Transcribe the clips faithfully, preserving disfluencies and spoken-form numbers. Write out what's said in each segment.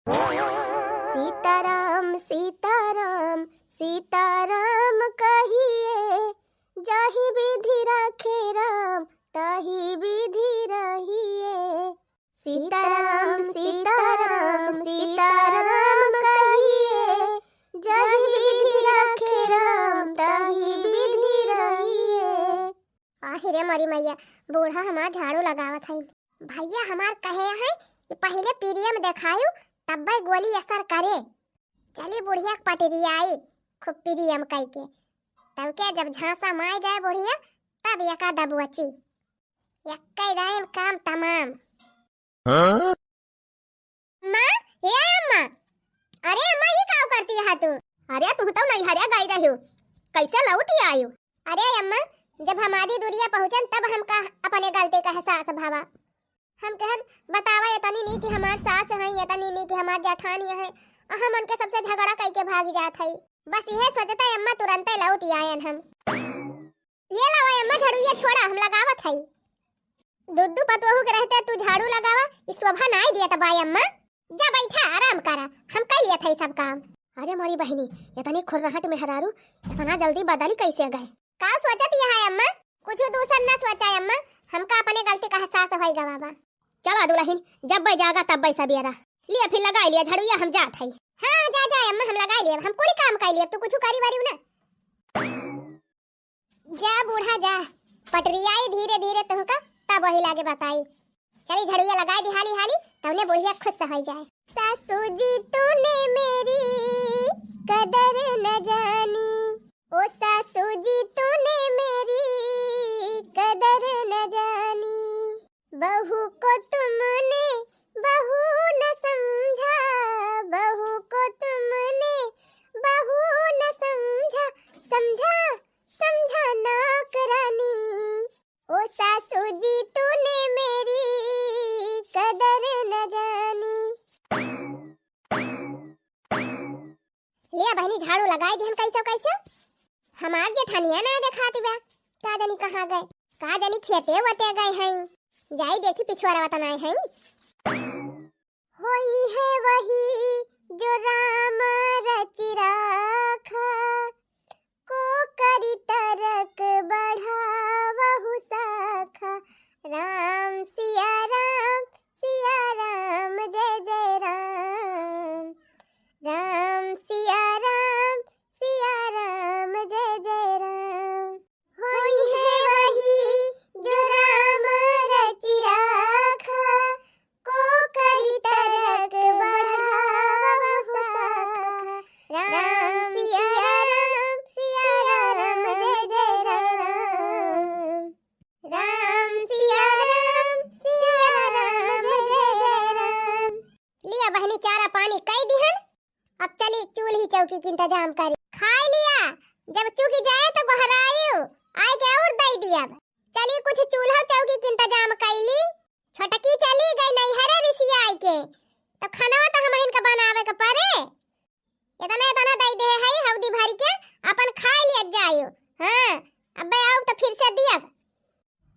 सीताराम सीताराम सीताराम कहिए, जाहि विधि राखे राम ताहि विधि रहिए। सीताराम सीताराम सीताराम कहिए, जाहि विधि राखे राम ताहि विधि रहिए। आहि रे मोरी मैया, बूढ़ा हमार झाड़ू लगावत है। भैया हमार कहे हैं कि पहिले पीरियम देखायु, तब्बे गोली असर करे। चली बुढ़िया के पटरियाई खूब पीरियम कई के, तब के जब झांसा माय जाए बुढ़िया, तब एका दबुअची। एक्के दाएं काम तमाम। हाँ? अम्मा, हे अम्मा, अरे अम्मा, ये काव करती है तू? अरे तू तो नैहरे गई रह्यू, कैसे लौटी आयू? अरे अम्मा, जब हम आधी दूरिया पहुँचन तब हमका अपने गलती का एहसास भवा। हम कहन, बतावा, एतनी नीक हमार सास हैं, एतनी नीक हमार जेठानी हैं, और हम उनके सबसे झगड़ा कई के भागी जात हई। बस इहे सोचते अम्मा तुरंते लौटी आयन हम। ये लावा अम्मा, झड़ुइया छोड़ा, हम लगावत हई। दुद्दू पतोहू के रहते तू झाड़ू लगावा, ई शोभा नाई दियत बाय अम्मा। जा बैठा, आराम करा, हम कई लियत हई सब काम। अरे मोरी बहिनी, एतनी खुर्रहट मेहरारू, एतना जल्दी बदली कैसे गए? का सोचत यह है अम्मा? कुछ दूसर ना सोचा अम्मा, हमका अपने गलती का एहसास होई गवा बा। चला दुलहिन, जब बे जागा तब बे सबेरा। लिया फिर लगाई लिया झड़ुइया, हम जात हई। हाँ, जा, जा अम्मा, हम लगाई लिया, हम कुल काम कई लिया, तू कुछ करी बारी ना। जा बूढ़ा जा, पटरियाई धीरे धीरे तुहका, तब वही लागे बताई। चली झड़ुइया लगाई दी हाली हाली, तवने बुढ़िया खुश होई जाए। सासू जी तूने मेरी कदर न जानी, ओ सासू जी तूने मेरी कदर न जानी। बहू को तुमने बहू न समझा, बहू को तुमने बहू न समझा, समझा, समझा नौकरानी। ओ सासू जी तूने मेरी कदर न जानी। लिया बहिनी, झाड़ू लगाई दिहन कैसे कैसे। हमार जेठानिया ना देखाती बा, का जानी कहाँ गए, का जानी खेते वते गए हैं। जाई देखी पिछुआरा वतन आए हैं। होई है वही जो राम रचि राखा, को करी तरक बढ़ावहु साखा। राम सिया राम, सिया राम जय जय राम। राम सिया राम, सिया राम जय जय राम। होई है वही जो राम रचि राखा, को करी तरक बढ़ावहु साखा। राम सिया राम, सिया राम जय जय राम। राम सिया राम, सिया राम जय जय राम। लिया बहिनी, चारा पानी कई दिहन, अब चली चूल्ही चौकी के इंतजाम करी। खाई लिया, जब चूकी जाए तो गोहरायु, आए के और दई दियब। चली कुछ चूल्हा चौकी के इंतजाम कई ली। छोटकी चली गई नैहरे रिसियाई के, तो खाना तो हमहिन के बनावे के परे। इतना इतना दई दे है हौदी भर के, अपन खाई लिया जायु। हाँ, अबे आउ तो फिर से दियब।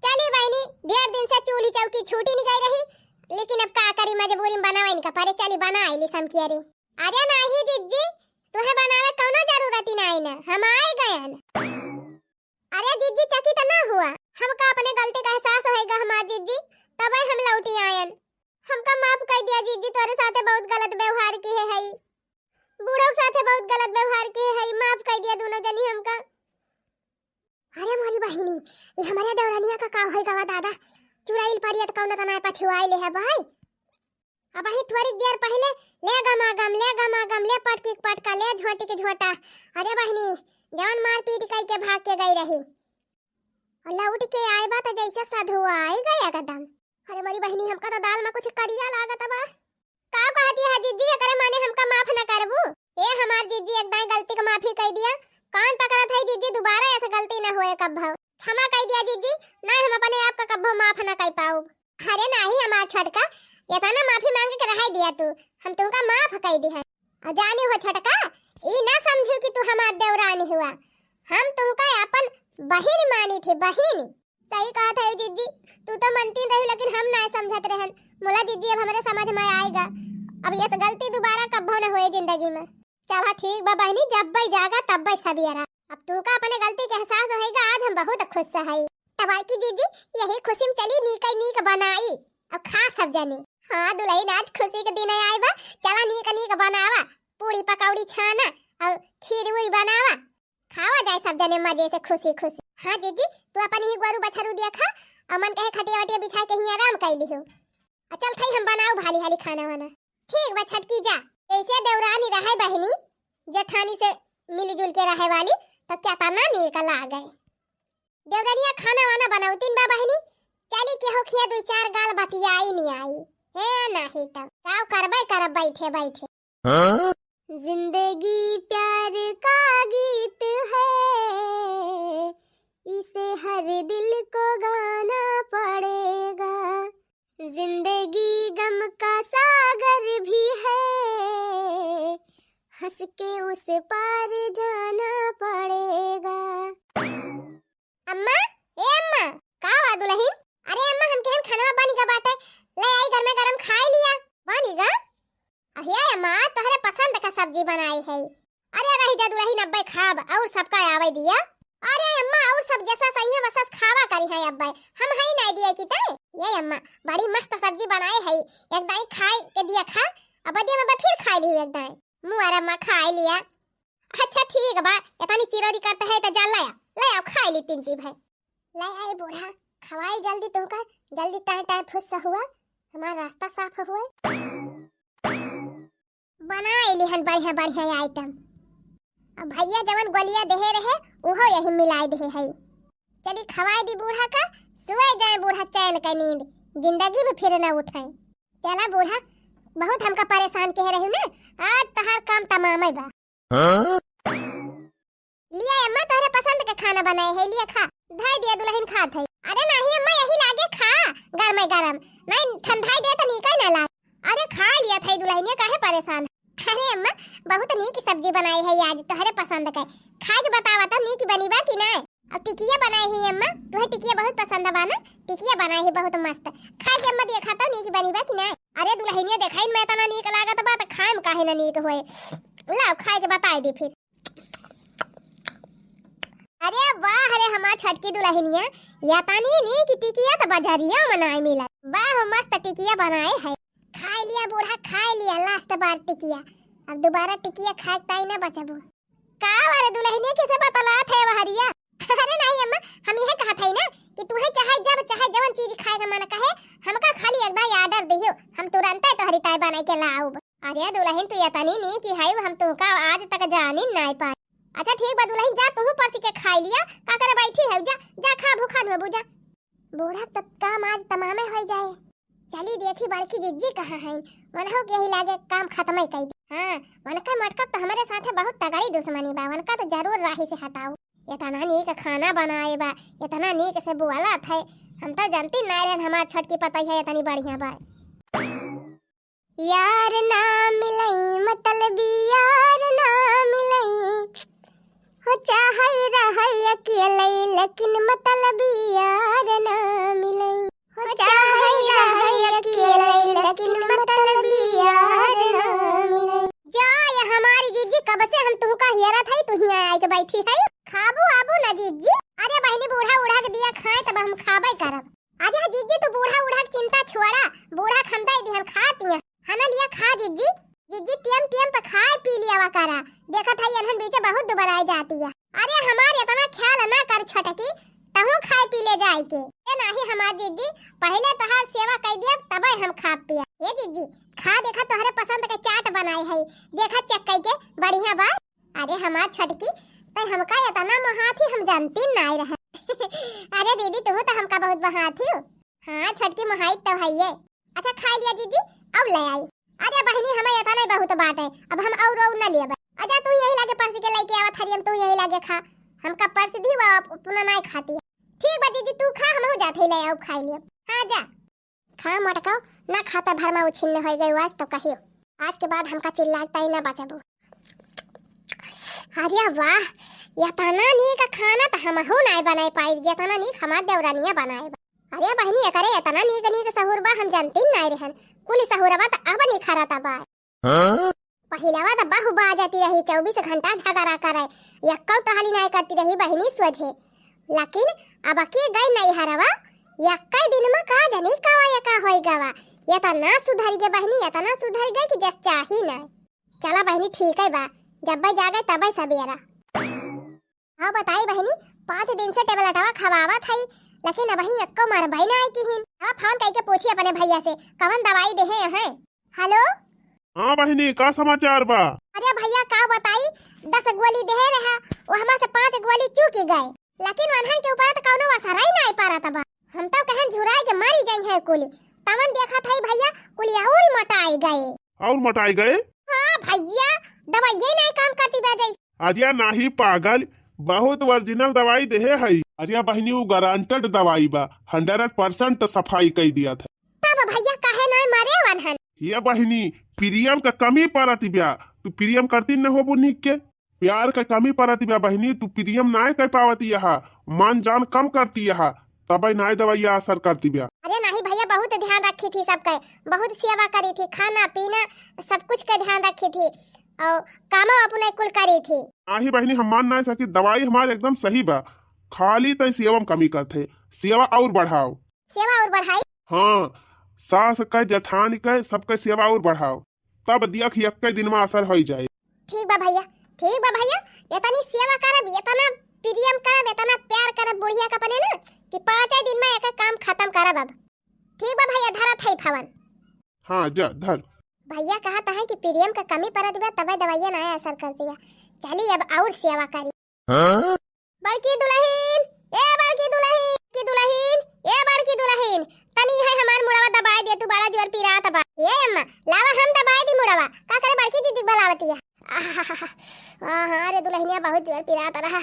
चली बहिनी, ढेर दिन से चूल्ही चौकी छूटी नहीं गई रही, लेकिन अब का करी, मजबूरी में बनावे इनका परे। चली बना आइली समकिया रे। अरे नाही जिज्जी, तुहे बनावे कौनो जरूरत ही नाही ना, हम आए गयन। अरे जिज्जी, चकित ना हुआ, हमका अपने गलती का एहसास होएगा हमार जिज्जी, तबे हम लौटी आयन। हमका माफ कर दिया जिज्जी, तोरे साथे बहुत गलत व्यवहार की है हई, बूढ़ा के साथे बहुत गलत व्यवहार की है हई, माफ कर दिया दोनों जनी हमका। अरे मोरी बहिनी, ये हमारे देवरानिया का का होई गवा दादा, चुराइल परियत कौन तना पछुआई ले है भाई। अब ही थोड़ी देर पहले ले गमा गम, ले गमा गम, ले पटकी के पटका, ले झोंटी के झोंटा। अरे बहिनी, जवन मारपीट कई के भाग के गई रही, और लौट के आए बा तो जैसे सधुआई गए एकदम। अरे मोरी बहिनी, हमका तो दाल में कुछ करिया लागत बा। का कहती है जिज्जी, एकरे माने हमका माफ न करबू? ए हमार जिज्जी, एक दाई गलती का माफी कह दिया, कान पकड़त है जिज्जी, दोबारा ऐसा गलती न होए कब्भो। क्षमा कह दिया जिज्जी, नहीं हम अपने आप का कब्भो माफ न कर पाऊब। अरे नाही हमार छोटका, इतना माफी मांग के रह दिया तू, हम तुमका माफ कह दी है। और जानी हो छोटका, ई ना समझू कि तू हमार देवरानी हुआ, हम तुमका अपन बहिन मानी थी, बहिन। सही कहत है जिज्जी, तू तो मनती रही लेकिन हम ना समझत रहन। मोला जिज्जी अब हमरे समझ में आएगा, अब यस गलती दुबारा कब्बो न होए जिंदगी में। चला ठीक बा बहिनी, जब्बै जागा तब्बै सबेरा। अब तुहका अपने गलती के एहसास होइगा, आज हम बहुत खुश हई। तब बड़की जीजी, यही खुशी में चली नीक नीक बनाई, अब खा सब जने। हाँ दुलहिन, आज खुशी के दिन आए बा, चला नीक नीक बनावा, पूड़ी पकौड़ी छाना और खीर उरी बनावा, खावा जाए सब जने मजे से खुशी खुशी। हाँ जीजी, तू अपन ही गोरू बछरू देखा, और मन कहे खटिया वटिया बिछा के ही आराम कर लिहो। और चल थई हम बनाऊ हाली हाली खाना वाना। ठीक बा छोटकी जा, ऐसे देवरानी रहे बहिनी जेठानी से मिलजुल के रहे वाली, तो केतना नीक लागे। देवरनिया खाना वाना बनौतीन बा बहिनी, चली केहू खिया दुइ चार गाल बतियाई नहीं आई। हे नाही तब का करबै करब बैठे बैठे। हाँ? जिंदगी प्यार का गीत है, इसे हर दिल को गाना पड़ेगा। जिंदगी गम का सागर भी है, हंस के उस पार जाना पड़ेगा। अम्मा, ए अम्मा, का बा दुलहिन? अरे अम्मा, हम केहन खाना बनी गा बाटे, ले आई गरमे गरम खाई लिया। बनी गा? अहे अम्मा, तोहरे पसंद का सब्जी बनाई है। अरे रही जा दुलहिन, अब्बै खाब, और सबका आवे दिया। अरे अम्मा, और सब जैसा सही है वैसा खावा करी है अब्बै, हम हई नहीं दिए कि तय। ये अम्मा, बड़ी मस्त सब्जी बनाए है, एक दाई खाए के दिया खा, अब दिया में फिर खाए लियो एक दाई। मुआ रे अम्मा, खाए लिया। अच्छा ठीक बा, इतनी चिरौरी करते है तो जा ले आ, ले आओ खाए ली तीन चीज है। ले आई बूढ़ा, खवाई जल्दी तुमका, जल्दी टाइम टाइम फुस हुआ, हमारा रास्ता साफ हुआ। बनाई लिहन बढ़िया बढ़िया आइटम। अब भैया जवन गोलिया देहे रहे, उहो यही मिलाई देहे है। चली खवाई दी बूढ़ा का, सोए जाए बूढ़ा चैन का नींद, जिंदगी में फिर न उठे। चला बूढ़ा, बहुत हमका परेशान कह रही ना, आज तहार काम तमामे बा। हाँ? लिया अम्मा, तोहरे पसंद के खाना बनाए है, लिया खा। धई दिया दुलहिन खात है। अरे नहीं अम्मा, यही लागे खा, गरमे गरम। नहीं ठंडाई दे तो नीक ना लागे। अरे खा लिया था दुलहिनिया, काहे परेशान? अरे अम्मा, बहुत नीक सब्जी बनाई है आज, तोहरे पसंद के। खा के बतावा तो नीक बनी बा कि नहीं? अब टिकिया बनाई है अम्मा, तुहे टिकिया बहुत पसंद बा ना? टिकिया बनाई है बहुत मस्त। खा के अम्मा देखा तो नीक बनी बा कि नहीं? अरे दुलहिनिया देखा इनमें इतना नीक लागत बा तो खाए में काहे ना नीक होए। लाओ खाए के बताई दी फिर। अरे वाह रे हमार छोटकी दुलहिनिया, यतनी नीक टिकिया तो बजरिया में नाई मिला। वाह मस्त टिकिया बनाए है। खाए लिया बूढ़ा, खाए लिया लास्ट बार टिकिया, अब दोबारा टिकिया खाए ताई ना बचबू। का वाले दुलहिनिया कैसे बतलात है वहरिया? अरे नहीं अम्मा, हम यह कहत है ना कि तुहे चाहे जब चाहे जवन चीज खाए के मन कहे, हमका खाली एक बार ऑर्डर दियो, हम तुरंते तोहरी ताई बनाई के लाउब। अरे दुलहिन, तू यतनी नीक है, हम तुहका आज तक जानी नाई पाई। अच्छा ठीक बा दुलहिन, जा तुहू परसी के खाई लिया, का करे बैठी है, जा, जा खा, भूखन हो बुझा। बूढ़ा तब काम आज तमामे हो जाए। चली देखी बड़की जिज्जी कहाँ है, वनहो के यही लागे काम खत्म ही कर दे। हाँ, वनका मटका तो हमारे साथे बहुत तगड़ी दुश्मनी बा, वनका तो जरूर राही से हटाओ। इतना नीक खाना बनाए बा, इतना नीक से बोलत है, हम तो जानती नाई रहन हमार छोटकी पतई है इतनी बढ़िया बा। यार ना मिलई, मतलबी यार ना मिलई, हो चाहे रहई अकेलई, लेकिन मतलबी यार ना मिलई, हो चाहे रहई अकेलई, लेकिन मतलबी यार ना मिलई। जा, ये हमारी जिज्जी, कब से हम तुहका हेरत हई, तू हियाँ आइके बैठी है। खाबू आबू ना जिज्जी? अरे बहिनी, बूढ़ा उढ़ा के दिया खाए, तब हम खाबे करब। अरे जिज्जी, तू बूढ़ा उढ़ा के चिंता छोड़ा, बूढ़ा के हम दे दिहन खा पिया। है ना, लिया खा जिज्जी। जिज्जी, टेम टेम पे खाए पी लिया करा। देखत है एनहन बीचे बहुत दुबराई जाती है। अरे हमार इतना ख्याल ना कर छोटकी, तहू खाए पी ले जाए के। ए नाही हमार जिज्जी, पहले तोहार सेवा कर दिया तबे हम खा पिया। ए जिज्जी, खा देखा तोहरे पसंद के चाट बनाए है, देखा चेक करके बढ़िया बा। अरे हमार छोटकी, तै हमका इतना मोहात ही हम जानती नाई रहे। अरे दीदी, तुहू तो हमका बहुत मोहात ही हो। हाँ छोटकी, मोहाई तो है ये। अच्छा खा लिया जीजी, अब ले आई। अरे बहिनी, हमें इतना ही बहुत बात है, अब हम और और न लेबे। अच्छा तू यही लागे परसी के लेके आवत हरी, हम तू यही लागे खा। हमका परसी दी, वो अप-, अपना नाई खाती है। ठीक बा जीजी, तू खा, हम हो जाते ही ले आओ, खाई लिया। हाँ जा। खा मोटकाओ, ना खाता भर में उछिन्न होई गई आज तो कहियो। आज के बाद हमका चिल्लाए ताई ना बचाबू। अरे वाह, इतना नीक खाना तो हमहू नाय बनाए पाई, जितना नीक हमार देवरानिया बनाए बा। अरे बहिनी, एकरे इतना नीक नीक सहूर बा, हम जानती नाय रहन। कुल सहूरबा तो अब निखरता बा। पहिलवा त बहु बाजती रही, चउबीस घंटा झगड़ा करे, यक्कउ टहली नाय करती रही बहिनी सोझे। लेकिन अब के गई नैहरवा, यक्कइ दिन में का जनी कवा यका होई गवा। एतना सुधरि गए बहिनी, एतना सुधरि गए कि जस चाही नाय। चला बहिनी, ठीक है बा, जब्बे जागे तबे सबेरा। हाँ बताई बहिनी, पाँच दिन से टेबलेटवा खवावत हई, लेकिन अबहीं एक्को मरबई ना आई किहिन। अब फोन कइके पूछी अपने भइया से, कवन दवाई देहे हैं? हेलो। हाँ बहिनी, का समाचार बा? अरे भइया, का बताई, दस गोली देहे रहा, वो हमा से पाँच गोली चूकी गए, लेकिन वनहन के ऊपर तो कौनो असर ही नाय पड़त बा। हम तो कहन झुराई के मरी जाई है कुली, तवन देखत हई भइया, कुली और मोटाई गए। और मोटाई गए? हाँ भइया, दवाइये नाय काम करती बा जैसे। अरे नाही पागल, बहुत ओरिजिनल दवाई देहे हई। अरे बहिनी, उ गारंटेड दवाई बा, हंड्रेड परसेंट सफाई कई दिया था। तब भइया काहे नाय मरे वनहन? ये बहिनी, प्रेम का कमी परत ब्या, तू प्रेम करती न होबू निक के, प्यार का कमी परत ब्या बहिनी, तू प्रेम नाय कर पावती यहा, मन जान कम करती यहा, तबे नाय दवाइया असर करती ब्या। अरे नाही भइया, बहुत ध्यान रखी थी सबके, बहुत सेवा करी थी, खाना पीना सब कुछ के ध्यान रखी थी, और कामो अपने कुल करी थी। नाही बहिनी, हम मान नाय सकी, दवाई हमार एकदम सही बा, खाली तय सेवा में कमी करत है, सेवा और बढ़ाओ। सेवा और बढ़ाई? हाँ, सास के, जेठानी के, सबके सेवा और बढ़ाओ, तब देख एक्के दिन में असर होई जाए। ठीक बा भइया, ठीक बा भइया, एतनी सेवा करब, एतना प्रेम करब, एतना प्यार करब बुढ़िया के अपने ना, कि पाँचे दिन में एक काम खत्म करब अब। ठीक बा भइया, धरत है फोन। हाँ, जा धर। भइया कहत है कि प्रेम के कमी परत बा, तबे दवाइया ना असर करती बा। चली अब और सेवा करी। हाँ? बड़की दुलहिन, ए बड़की दुलहिन, की दुलहिन, ए बड़की दुलहिन, तनी है हमार मुड़वा दबाए दे, तू बड़ा जोर पिरात बा। ए अम्मा, लावा हम दबाए दी मुड़वा, का करे बड़की जिज्जी बुलावती है। आहा, अरे दुलहिनिया बहुत जोर पिरात रहा,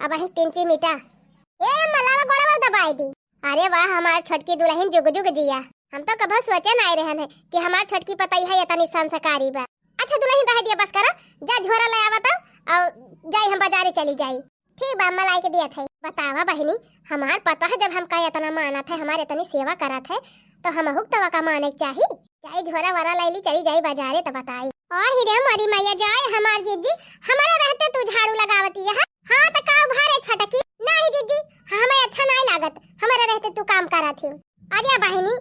अब अही तिनची मिटा। ए अम्मा, लावा गोड़वा दबाए दी। अरे वाह, हमार छोटकी दुलहिन जुग जुग जिया। हम तो कभो सोचे नाय रहन है कि हमार छोटकी पतई है इतनी संस्कारी बा। अच्छा दुलहिन, रह दिया, बस करा, जा झोरा ले आवा तो, और जाई हम बाजारे चली जाई। ठीक बा अम्मा, लाई के दिया थे। बतावा बहिनी, हमार पतोह जब हमका इतना मानत है, हमार इतनी सेवा करत है, तो हमहू के तवा का माने के चाही। जाई झोरा वरा लैली, चली जाई बाजारे तो बताई। ओ हिरे मोरी मैया, जाए हमार जिज्जी, हमारे रहते तू झाड़ू लगावती है। हाँ तो का उघारे छोटकी? नाही जिज्जी, हमें अच्छा नाही लागत, हमारे रहते तू काम करत हियो। अरे बहिनी,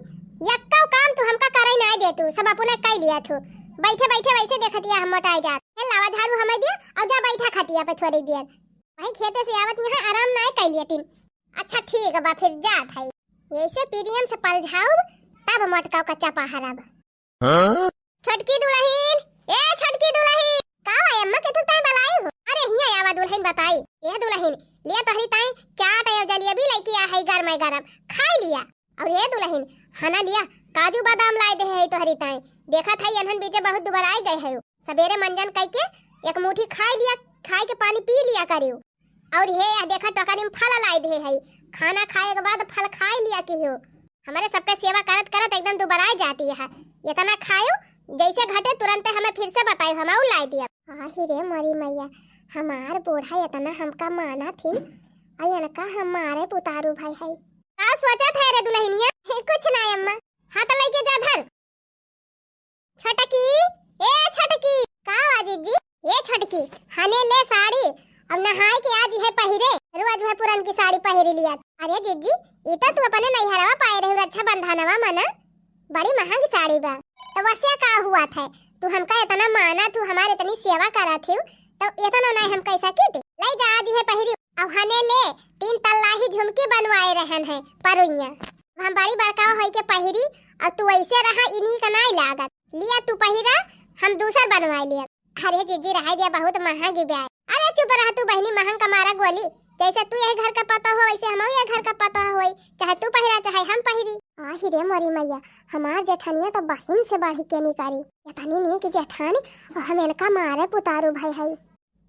यक्को काम तू हमका करे नाही दे तू, सब अपने कई लिया तू। बैठे बैठे वैसे देखतिया हम मोटाई जात। हे लावा झाड़ू हमें दिया और जा बैठा खटिया पे थोड़ी देर। वही खेते से आवत यहाँ आराम नाही कई लिया तीन। अच्छा ठीक बा, फिर जात है। ऐसे प्रेम से पलझाउब, तब मोटका कच्चा पहरब। हाँ? छोटकी दुलहिन, ए छोटकी दुलहिन, का बा अम्मा, केथुक ताई बलाई हो? अरे हियाँ आवा दुलहिन बताई। ए दुलहिन, लिया तोहरी ताई चाट और जलेबी लैके आ है गरम गरम, खाई लिया। और ए दुलहिन, हना लिया, काजू बादाम लाए दे है तोहरी ताई। देखत है एनहन बीचे बहुत दुबराई गए है। सबेरे मंजन कई के एक मुट्ठी खाई लिया, खाई के पानी पी लिया करियो। और हे यह देखा टोकरी में फल लाई दे है, खाना खाए के बाद फल खाई लिया किहो। हमारे सबके सेवा करत करत एकदम दुबराई जाती है। इतना खायो, जैसे घटे तुरंते हमें फिर से बताई, हम और लाई दिया। आही रे मोरी मैया, हमार बूढ़ा इतना हमका माना थी, और इनका हमारे पुतारू भाई है। का सोचत है रे दुलहिनिया? कुछ ना अम्मा। हाँ तो लैके जा धर। छोटकी, ए छोटकी। का हुआ जिज्जी? ए छोटकी, हने ले साड़ी, अब नहाए के आज है पहिरे, रोज है पुरन की साड़ी पहिरी लिया। अरे जिज्जी, ई तो तू अपने नैहरवा पाए रही रक्षाबंधनवा में ना, बड़ी महंगी साड़ी बा। तो वैसे का हुआ था, तू हमका इतना माना, तू हमारे इतनी सेवा करा थी, तो इतना नहीं हम कैसा की थी? ले जा आज है पहिरी। अब हने ले तीन तल्ला ही झुमकी बनवाए रहन है परुइया। हम बड़ी बड़का होई के पहिरी, और तू ऐसे रहा, इन्हीं का नाई लागत। लिया तू पहिरा, हम दूसर बनवाए लिया। अरे जिज्जी, रहाई दिया, बहुत महंगी ब्याह। अरे चुप रह तू बहिनी, महंग का मारा गोली। जैसे तू यही घर का पतोह हो, वैसे हम यही घर का पतोह होई, चाहे तू पहिरा, चाहे हम पहिरी। आही रे मोरी मैया, हमार जेठनिया तो बहिन से बढ़ी के निकारी। इतनी नीक जेठानी, और हम इनका मारे पुतारू भाई है।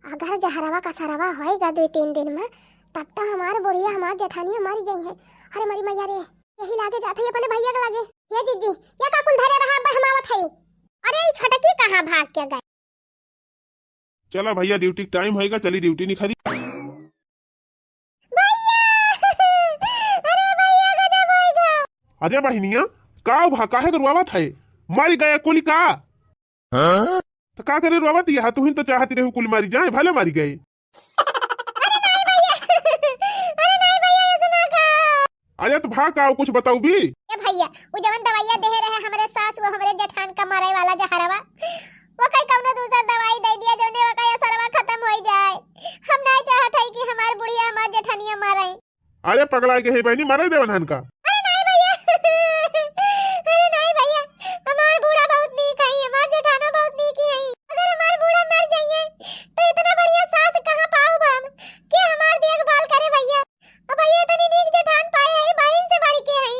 अगर जहरवा कसरवा होएगा दो तीन दिन में, तब तो हमार बुढ़िया, हमार जेठानिया मर जाई है। अरे मरी मैया रे, यही लागे जात है अपने भैया के लागे। हे जिज्जी, ये का कुल धरे रहा, अब हम आवत है। अरे ई छोटकी कहाँ भाग के गए? चला भैया, ड्यूटी टाइम होएगा, चली ड्यूटी निखरी। भैया, अरे भैया गजब होएगा। अरे बहिनिया, का भा, काहे के रुआवत है? मर गए कुल का? तो का करे रोवत यह? तुहिन तो चाहती रही कुल मारी जाए, भले मारी गए। अरे नहीं भैया, अरे नहीं भैया, ऐसे ना कहा। अरे तो भा का, कुछ बताऊ भी? ए भैया, उ जवन दवाइया देहे रहे हमरे सास, वो हमरे जेठान का मारे वाला जहरवा, वो कहीं कौनो दूसर दवाई दे दिया, जौने वो कहीं असरवा खत्म हो जाए। हम नहीं चाहत है कि हमार बुढ़िया हमार जेठनिया मारे। अरे पगला गए है बहनी, मारे देवन हन का? अरे नहीं भैया, अरे नहीं भैया, हमार बूढ़ा बहुत नीक है, हमार जेठानो बहुत नीक ही है। अगर हमार बूढ़ा मर जाइए तो इतना बढ़िया सास कहाँ पाऊब हम कि हमार देखभाल करे भैया? अब भैया इतनी नीक जेठान पाए है, बहिन से बढ़ के है,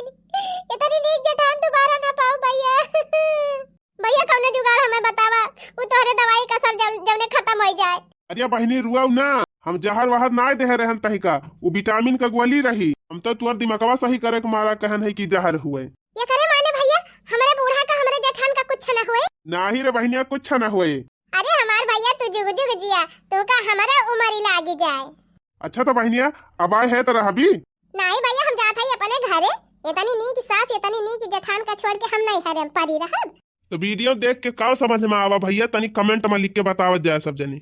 इतनी नीक जेठान दोबारा ना पाऊब भैया। भैया कौनो जुगाड़ हमें बतावा, उ तोहरे दवाई का असर जौ-, जौने खत्म हो जाए। अरे बहिनी रुआऊ ना, हम जहर वहर नाय देहे रहन तहिका, उ विटामिन का गोली रही। हम तो तुअर दिमगवा सही करे के मारा कहन है कि जहर हुए। ये करे माने भैया, हमरे बूढ़ा का हमरे जेठान का कुछ ना हुए? नाही रे बहिनिया, कुछ ना हुए। अरे हमार भैया तू जुग जुग जिया, तू का हमारा उमर ही लागी जाए। अच्छा तो बहिनिया, अब आए है तो रहबी? नहीं भैया, हम जात है अपने घरे। इतनी नीक सास, इतनी नीक जेठान का छोड़ के हम नहीं हरे परी रहब। तो वीडियो देख के का समझ में आवा भैया, तनी कमेंट में लिख के बतावत जाए सब जनी।